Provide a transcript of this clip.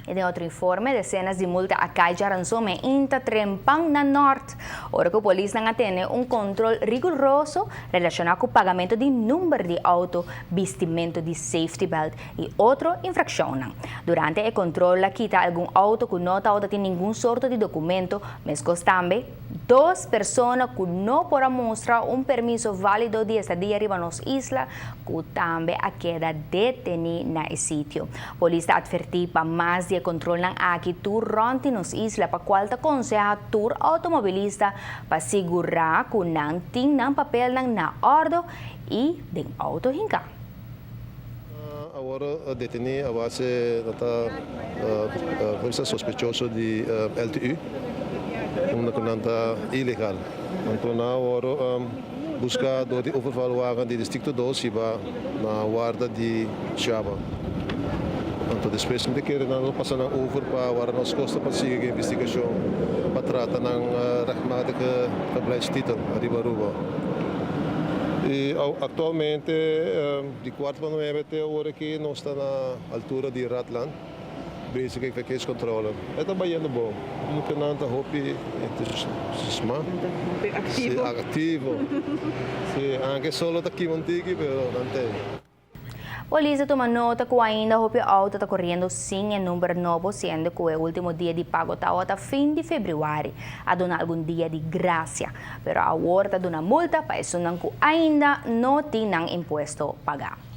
I den otro informe, desenas di multa a kai djaranson mainta trempan na Nort, ora ku polisnan a tene un kontrol riguroso relashoná ku pagamentu di number di outo, bistimentu di safety belt i otro infrakshonnan. Durante e kontrol a kita algun outo ku no tabata tin ningun sorto di dokumento, meskos tambe dos persona ku no por a mustra un permiso válido di estadia riba nos isla ku tambe a keda detení na e sitio. Polis ta atvertí pa mas di e kontrolnan aki tur rònt di nos isla pa kual ta konsehá tur outomobilista pa sigurá ku nan tin nan papelnan na òrdu i den outo hinká. Awor detení a base nan ta fuerza sospechoso di LTU unda ku nan ta ilegal. Anto nan awor busca door di overvalwagen di Districto dos hiba na warda di Shaba. Anto despues mi ta kere nan lo pasa nan over pa warda nos costa pa sigui cu investigacion pa trata nan rechtmatige verblijfstitel ariba Aruba. Y actualmente di cuart pa nuebe te awor aki nos ta na altura di Radland. Bezig cu verkeerscontrole. E ta bayendo bon. Muchanan ta hopi entusiasma. Hopi activo. Si, activo. Si, aunke solo ta kima un tiki, pero nan ta ey. Polis a tuma nota cu ainda hopi auto ta coriendo sin e number nobo, siendo cu e ultimo dia di pago tawata fin di februari. A duna algun dia di gracia, pero awor ta duna multa pa esunnan cu ainda no tin nan impuesto paga.